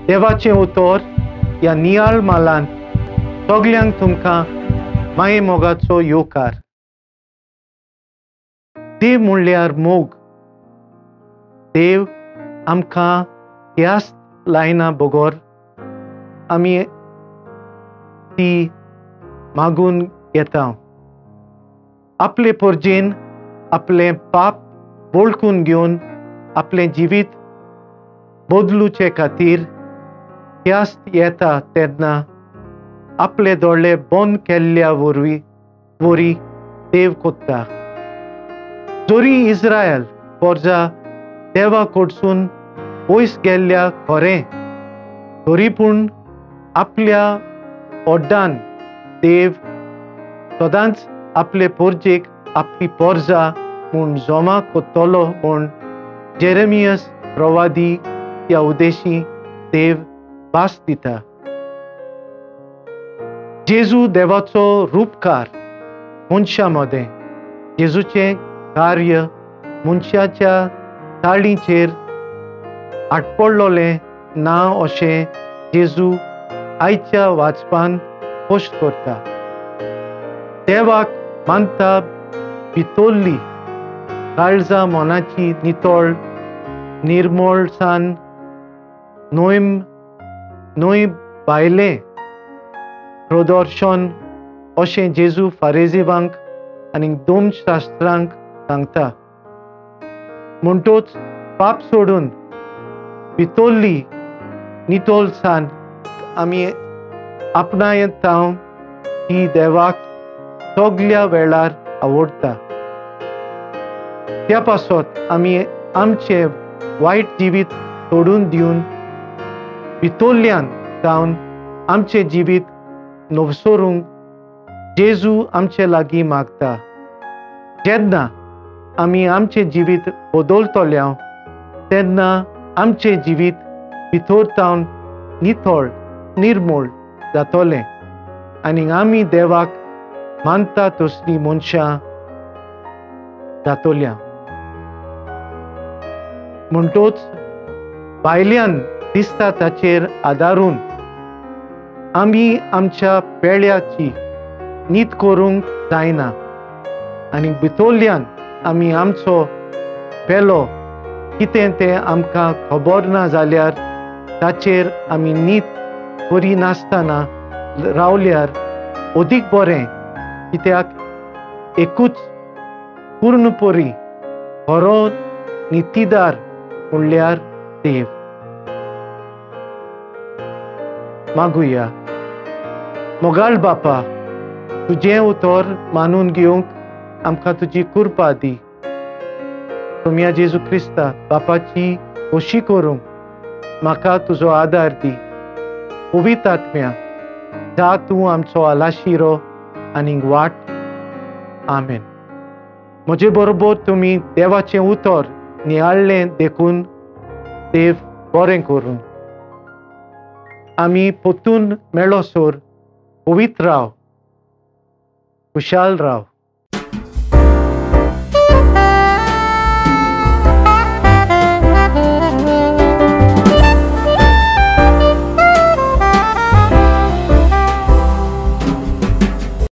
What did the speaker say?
देवाचें उतर ह्या नियाळ मालान सगल्यांक तुमकां माये मोगाचो येवकार. देव म्हणल्यार मोग. देव आमकां ख्यास्त लायना बगर आमी ती मागून घेता. आपले पोरजेन आपलें पाप वळखून घेवन आपलें जिवीत बदलुचे खातीर ख्यास्त येता तेन्ना आपले दोळे बंद केल्ल्या वरी देव कोत्ता. जरी इस्रायल पोरजा देवा कडसून पयस गेल्ल्या खरें, तरी पूण आपल्या ओड्डान देव सदांच आपले पोरजेक आपली पोरजा म्हूण जमा कोत्तलो म्हूण जेरेमियस प्रवादी ह्या उद्देशी देव भास दिता. जेजू देवाचो रूपकार मनशां मदें जेजूचें कार्य मनशाच्या ताळीचेर आटपडलोलें ना अशें जेजू आयच्या वाचपान पोस्ट करता. देवाक मानता भितरली काळजा मनाची नितळ निर्मळसान न्हय भायलें प्रदर्शन अशें जेजू फारेजीवांक आनी दोमशास्त्रांक सांगता. म्हणटोच पाप सोडून भितरली नितळसान आमी आपणायता ही देवाक सगल्या वेळार आवडटा. त्या पासत आमी आमचें वायट जिवीत सोडून दिवन भितरल्यान जावन आमचें जिवीत नवसरूंक जेजू आमचे लागीं मागता. जेन्ना आमी आमचें जिवीत बदलतल्या तेन्ना आमचें जिवीत भितर जावन नितळ निर्मूळ जातलें आनी आमी देवाक मानता तसलीं मनशां जातल्या. म्हणटोच भायल्यान दिसता ताचेर आदारून आमी आमच्या पेळ्याची नीत करूंक जायना आनी भितरल्यान आमी आमचो पेलो कितें तें आमकां खबर ना जाल्यार ताचेर आमी नीत करिनासतना रावल्यार अदीक बरें, कित्याक एकूच पूर्णपरी खरो नितीदार म्हणल्यार देव. मागुया. मोगाळ बापा, तुजें उतर मानून घेवंक आमकां तुजी कृपा दी. तुमया जेजू क्रिस्ता बापाची खोशी करूंक म्हाका तुजो आदार दी. पवित्र आत्म्या जा तूं आमचो आलाशिरो आनी वाट. आमेन. म्हजे बरोबर तुमी देवाचें उतर नियाळ्ळें देखून देव बरें करूं. आमी परतून मेळोसर पवित्र राव, खुशाल राव.